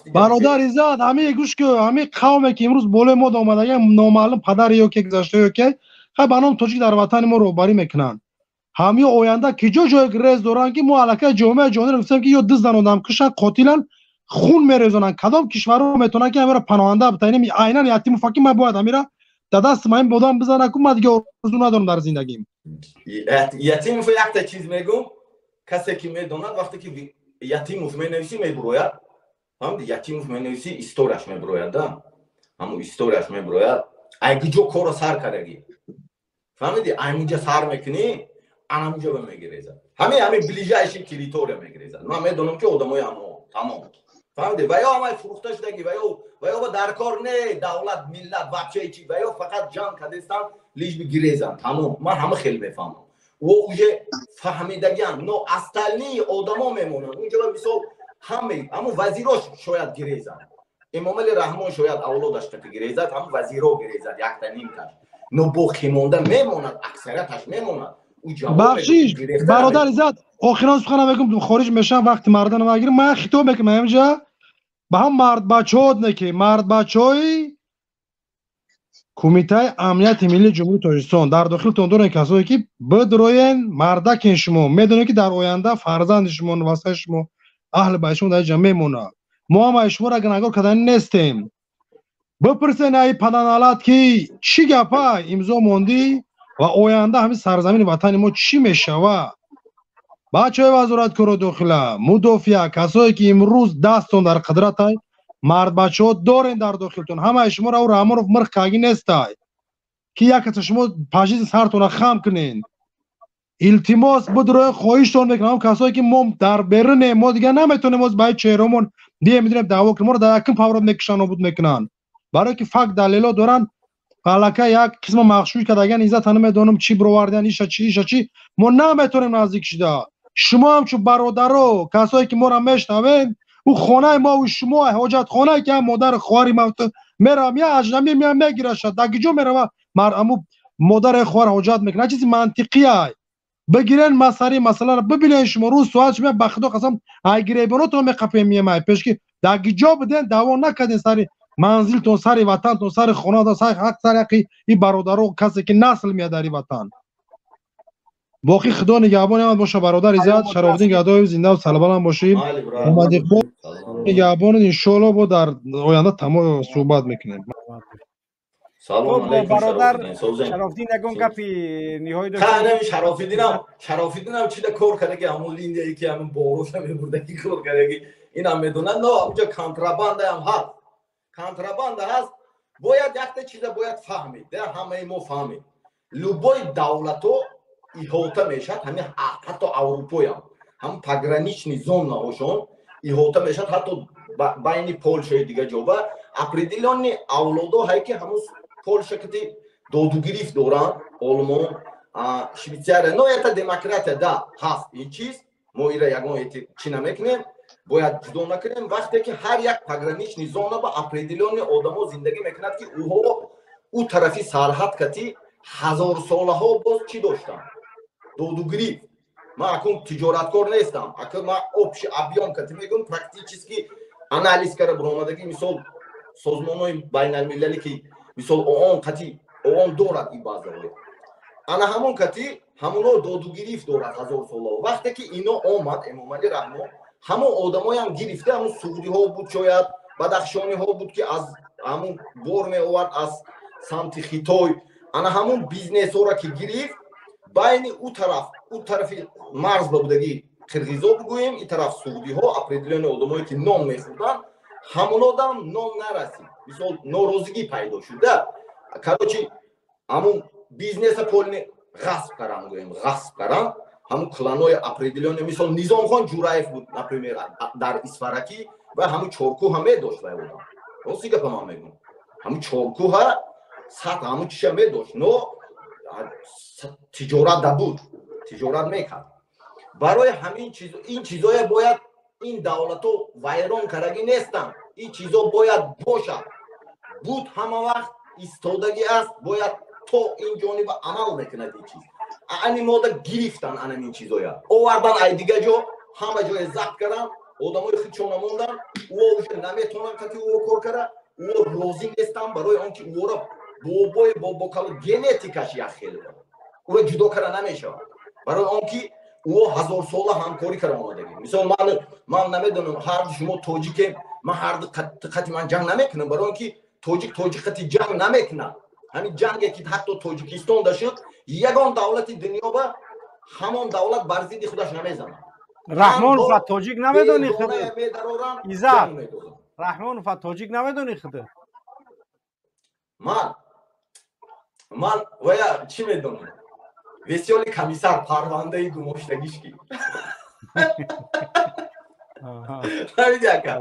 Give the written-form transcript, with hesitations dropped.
Бародар Иззат, ҳамин гӯш ку, ҳамин қавме ки имрӯз болои мо омадаган, номаълум падари ё ки гузашта ё ки хай ба ном тоҷик дар ватани мо роҳбарӣ мекунанд. Ҳамин оянда ки ҷо ҷое грез доранд, ки мо аллакай ҷомеаи ҷаҳониро гуфтем, ки ё диздан, одамкушанд, қотиланд, хун мерезонанд. Кадом кишварҳо метавонанд, ки ҳамиро паноҳанда битанем? Айнан Ятимов ки ман бояд ҳамира дар дасти ман одам бизана ку, ман дига орзу надорам дар зиндагим. Ятимов, якта чиз мегӯм, касе ки медонад, вақте ки Ятимов менависӣ, мебурояд. Фаҳмиди? Ятимов менависӣ, историяш мебурояд да, ҳамун историяш мебурояд, ай куҷо корро сар кардагӣ. Фаҳмиди? Аймунҷа сар мекунӣ, анамунҷа ба мегирезад, ҳамин ближайший территория мегирезад. Ман медонам, ки одамои ҳамо тамом, фаҳмиди, ва ё ҳамай фурӯхта шудагӣ, ва ё дар кор не давлат, миллат, вообще чи, ва ё фақат ҷанг кардестан, лишь бы гирезан, тамом. Ман ҳама хеле мефаҳмам, о уже фаҳмидагиам, но остальные одамо мемонанд унҷа. Мисол, ҳаме ҳамун вазиро шояд гирезанд, Эмомали Раҳмон шояд авлодаш қати гирезад, ҳамун вазиро гирезад, якта нимкаш, но боқимонда мемонад, аксарияташ мемонад. Бахшиш, бародар Иззат, охирон сухана мегум, хориҷ мешавам, вақти мардана магирим. Ман хитоб мекунам ҳаминҷа ба ҳам мардбачаҳо, не ки мардбачаҳои Кумитаи амнияти миллии Ҷумҳурии Тоҷикистон дар дохилтон дорем, касое ки бидроен, мардакин, шумо медонед, ки дар оянда фарзанди шумо, васаи шумо, аҳли байти шумо дар ҷа мемонад. Мо ҳам ай шуморо гунаҳгор кардани нестем. Бипурсен ай паданалат, ки чӣ гапа имзо мондӣ ва оянда ҳамин сарзамини ватани мо чӣ мешава? Бачаҳои Вазорати корҳои дохила, мудофиа, касое ки имрӯз дасттон дар қудратай, мардбачаҳо дорен дар дохилтон, ҳамаи шуморо ӯ Раҳмонов мирх кагӣ нестай, ки як каса шумо пажизи сартона хам кунен. Илтимос, бидроен, хоҳиштон мекунам, касое ки мо дар берунем, мо дигар наметавонем оз ба чеҳромон бием, медонем, даъво кунем, моро дар якум поворот мекушанд, нобуд мекунанд, барое ки факт, далело доранд. Аллакай як қисма мағшӯш кардаган, иззата намедонам чӣ бировардиан, иша чӣ, иша чӣ, мо наметавонем наздик шуда. Шумо ҳамчун бародаро, касое ки моро мешнавед, ӯ хонаи мову шумо, ҳоҷатхонае ки ҳам модару хоҳари ма меравам, я аҷнабӣ меям, мегираша, дар киҷо мерава, аму модари хоҳар ҳоҷат мекунад? Чизи мантиқия. Бигирен масари масъаларо бибинен. Шумо рӯз соат шумо, ба Худо қасам, ай гиребонотон меқапем, миемай пеш, ки дар киҷо буден, даъво накарден сари манзилтон, сари ватантон, сари хонатон, сари ҳақ, сари ҳаққи и бародаро, касе ки насл меяд дар и ватан. Боқӣ Худо нигаҳбони ҳамат боша, бародар Иззат Шарофиддин Гадоев, зиндаву сарбаланд бошӣ. Омади, нигаҳбон, иншоалло бо дар оянда тамом суҳбат мекунем. Салом алейкум. Бародар Шарофиддин, ягон гапи ниҳоӣ дошт? Шарофиддинам чида кор кардаги, ҳамон линияе ки ҳамон бороша мебурдаги, кор кардаги, инам медонад. Но ҳамҷа контрабандаам ҳаст, контрабанда ҳаст. Бояд якта чиза бояд фаҳмид, ҳамаи мо фаҳмид: любой давлато иҳота мешавад, ҳамин ҳатто Аврупоям ҳам пограничный зонаҳошон иҳота мешавад, ҳатто байни Полшаи дига ҷоба определённый авлодо ҳай, ки ҳамун Полша кати додугирифт доранд, Олмон, Швейтсария. Но это демократия да ҳаст ин чиз, мо ира ягон чӣ намекунем, бояд ҷудо накунем. Вақте ки ҳар як пограничный зона ба определённый одамо зиндагӣ мекунад, ки ӯҳо ӯ тарафи сарҳад кати ҳазорсолаҳо боз чӣ доштанд? Додугирифт. Ман акун тиҷораткор нестам, акун ман общий объём кати мегӯм, практически анализ кара буромадагӣ. Мисол, созмонҳои байналмилалӣ, ки мисол ООН қати, ООН дорад ин базаҳое, ана ҳамон кати ҳамоно додугирифт дорад ҳазорсолаҳо. Вақте ки ино омад, Эмомалӣ Раҳмон ҳамон одамоям гирифта, ҳамун суғдиҳо буд, шояд бадахшониҳо буд, ки аз ҳамун бор меовард аз самти Хитой, ана ҳамун бизнесҳоро ки гирифт, байни ӯ тараф, ӯ тарафи марз ба будагӣ қирғизо бигӯем, ин тараф суғдиҳо, определённый одамое ки нон мехӯрданд, ҳамонодам нон нарасид. Мисол, норозигӣ пайдо шуда. Короче, ҳамун бизнеса полный ғасб каран, гӯем, ғасб каран ҳамун кланои определённый. Мисол, Низомхон Ҷураев буд, например, дар Исфаракӣ ва ҳамун чоркӯҳа медошт вай одам. Рости гапа ман мегӯм, ҳамун чоркӯҳа сат ҳамун чиша медошт, но тиҷорат да буд, тиҷорат мекард. Барои ҳамин чиз ин чизое бояд ин давлатҳо вайрон кардагӣ нестанд, ин чизо бояд бошад, буд, ҳама вақт истодагӣ аст, бояд то ин ҷониба амал мекунад ин чиз. Ани мода гирифтан, анамин чизоя овардан ай дига ҷо, ҳама ҷое забт кардан. Одамои худшона мондан, ӯ уже наметавонанд қати ӯ кор кара, ӯ розӣ нестанд, барои он ки ӯро бобои бобокало генетикаш як хел, ӯро ҷудо кара намешавад, барои он ки ӯ ҳазорсола ҳамкорӣ кара омадагӣ. Мисол, ман намедонам, ҳарду шумо тоҷикем, ман ҳарду қати ман ҷанг намекунам, барои он ки тоҷик тоҷик қати ҷанг намекунад. Ҳамин ҷанге ки ҳатто Тоҷикистон да шуд, ягон давлати дунё ба ҳамон давлат бар зидди худаш намезанад. Раҳмонов, тоҷик намедонӣ? Иззат Раҳмонов, тоҷик намедонӣ худат? Ман вая чӣ медонам, весёли комиссар, парвандаи гумоштагиш ки, фаҳмиди, ака?